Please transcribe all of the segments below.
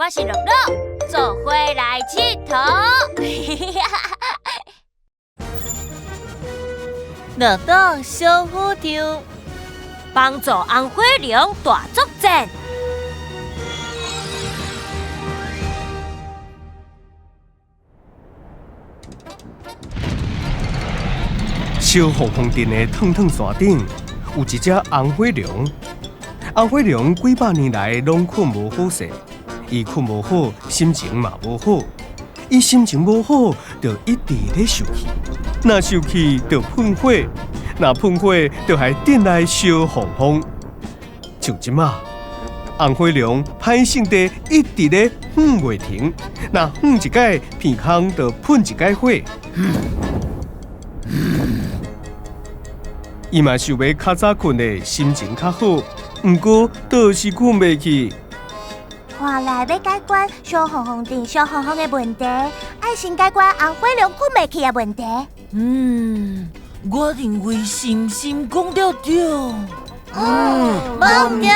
我是樂樂，做伙來𨑨迌。樂樂小宇宙，幫助紅火龍大作戰。小鳳鳳鎮的燙燙山頂有一隻紅火龍，紅火龍幾百年來攏睏無好勢，伊睏無好，心情嘛無好，伊心情無好，就一直咧受氣，若受氣就噴火，若噴火就予鎮內燒鳳鳳。像這馬，紅火龍歹性地一直咧哼袂停，若哼一擺，鼻孔就噴一擺火。伊嘛想欲較早睏的心情較好，毋過就是睏袂去。看來欲解決小鳳鳳鎮小鳳鳳的問題，愛先解決紅火龍睏袂去的問題。嗯，我認為心心講著對。嗯，無對。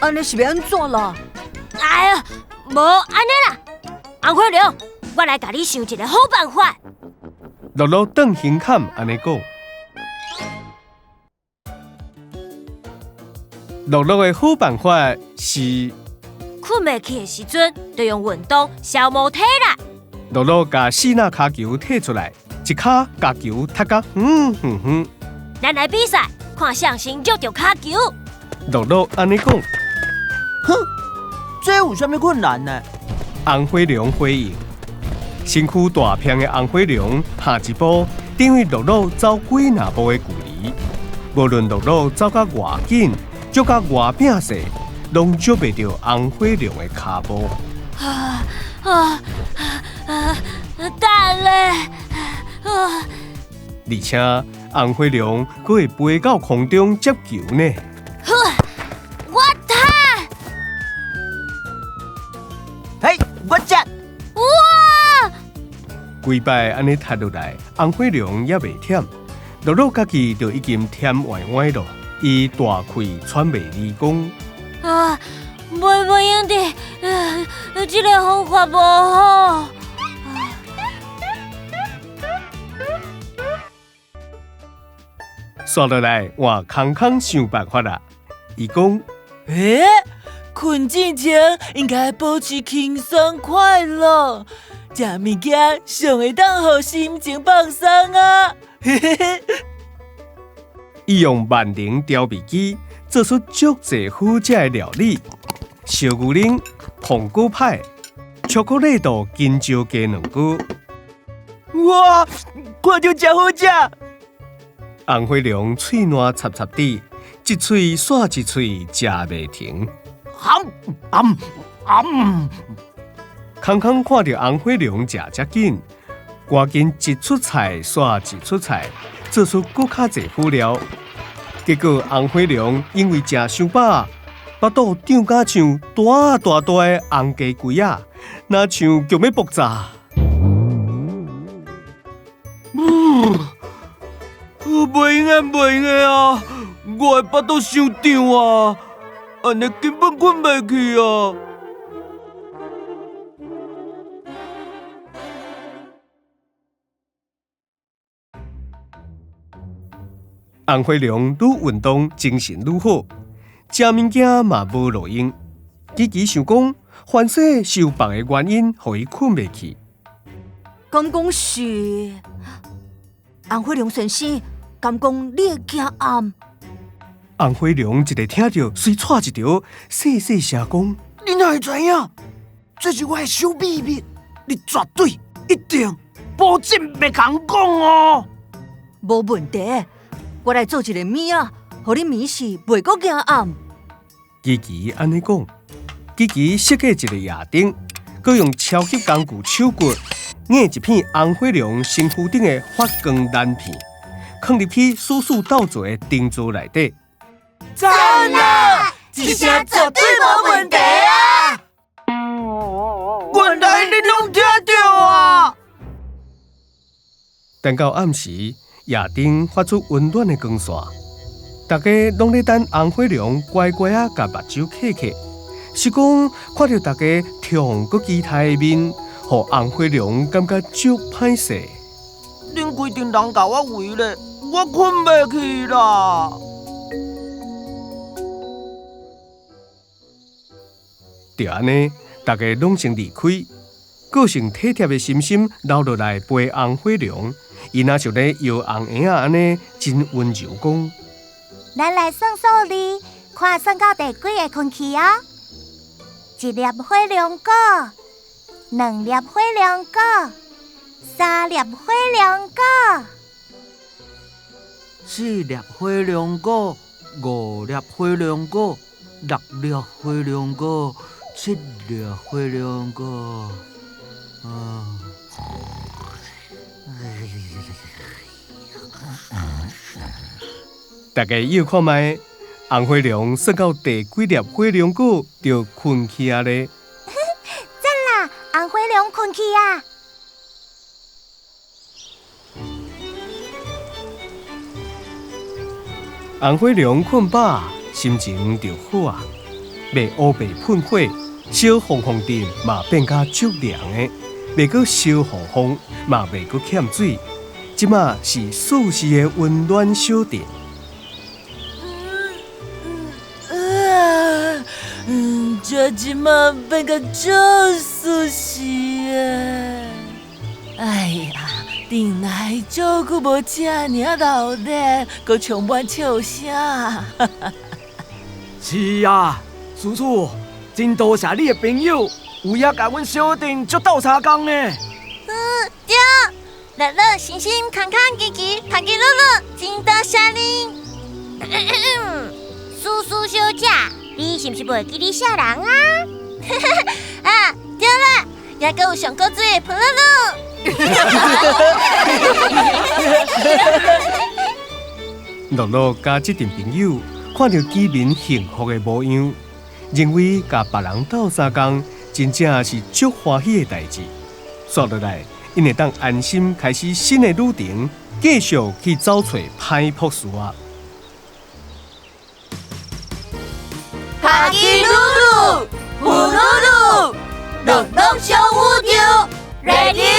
按呢是欲按怎啦？哎呀，無按呢啦，紅火龍，我來共你想一個好辦法。樂樂轉胸坎按呢講，樂樂的好辦法是，睏袂去的時陣，就用運動消磨體力。樂樂共四籃跤球提出來，一跤共球踢甲遠遠遠。咱來比賽，看誰先捉著跤球。樂樂按呢講，哼，這有啥物困難呢？紅火龍回應。身軀大片的紅火龍，下一步等於樂樂走幾若步的距離。無論樂樂走甲偌緊，捉甲偌拼勢，攏捉袂著紅火龍的跤步。啊啊啊！等咧！啊！而且紅火龍閣會飛到空中接球呢。好，我踢。嘿，我接。哇！幾擺按呢踢落來，紅火龍猶袂忝，樂樂家己就已經忝歪歪囉。伊大氣喘袂離講。啊，袂袂用得，這个方法無好。煞落來換空空想辦法啦。伊講：欸，睏之前應該保持輕鬆快樂。食物件上會當予心情放鬆啊！嘿嘿嘿。伊用萬能調味機做出足濟好食的料理，燒牛奶、蘋果派、巧克力豆金椒雞卵糕。哇，看著誠好食！紅火龍喙瀾插插滴，一喙紲一喙，食袂停。含含含！空空看著紅火龍食遮緊，趕緊一出菜煞一出菜，做出閣較濟輔料。結果紅火龍因為食傷飽，腹肚脹甲像大大大的紅雞櫃仔，若像強欲爆炸。袂用的，袂用的啊！我的腹肚傷脹啊，按呢根本睏袂去啊！紅火龍愈運動，精神愈好，食物件嘛無路用。琪琪想講，凡勢是有別个原因，予伊睏袂去。敢講是紅火龍先生？敢講你會驚暗？紅火龍一个聽著，隨掣一著，細細聲講：你哪會知影？這是我的小秘密，你絕對一定保證袂共人講哦。無問題。我來做一个物仔，予你暝時袂閣驚暗。琪琪按呢講，琪琪設計一个夜燈，閣用超級工具手骨捏一片紅火龍身軀頂的發光藍片，囥入去死死鬥做的燈座內底。讚啊！這下絕對無問題啊！原來你攏聽著啊！等到暗時，夜燈發出溫暖的光線，大家攏咧等紅火龍乖乖仔共目睭瞌瞌，是講看著大家痛閣期待的面，予紅火龍感覺足歹勢。恁規陣人共我圍咧，我睏袂去啦。就按呢，大家攏先離開。個性體貼的心心留落來陪紅火龍，伊若像咧搖紅嬰仔按呢，真溫柔講。咱來算數字，看算到第幾个睏去哦。一粒火龍果，兩粒火龍果，三粒火龍果，四粒火龍果，五粒火龍果，六粒火龍果，七粒火龍果。大家臆看覓，紅火龍算到第幾粒火龍果就睏去啊咧？讚啦！紅火龍睏去啊！紅火龍睏飽，心情就好啊，袂烏白噴火，小鳳鳳鎮嘛變甲足涼的，袂閣燒予風，嘛袂閣欠水，這馬是舒適的溫暖小鎮。這這馬變甲足舒適的。哎呀，轉來足久無這爾啊鬧熱，閣充滿笑聲。是啊，叔叔，真多謝你的朋友，有影共阮小鎮足鬥相共呢。對，樂樂、星星、康康、奇奇、帕吉露露，真多謝你。蘇蘇小姐，你是毋是袂記你啥人啊？啊，對啦，猶閣有上古水的噗嚕嚕。樂樂佮這陣朋友看著居民幸福的模樣，認為共別人鬥相共，真正是足歡喜的代誌。煞落來，𪜶會當安心開始新的旅程，繼續去走揣歹博士啊！帕吉魯魯，噗嚕嚕，樂樂小宇宙，Ready！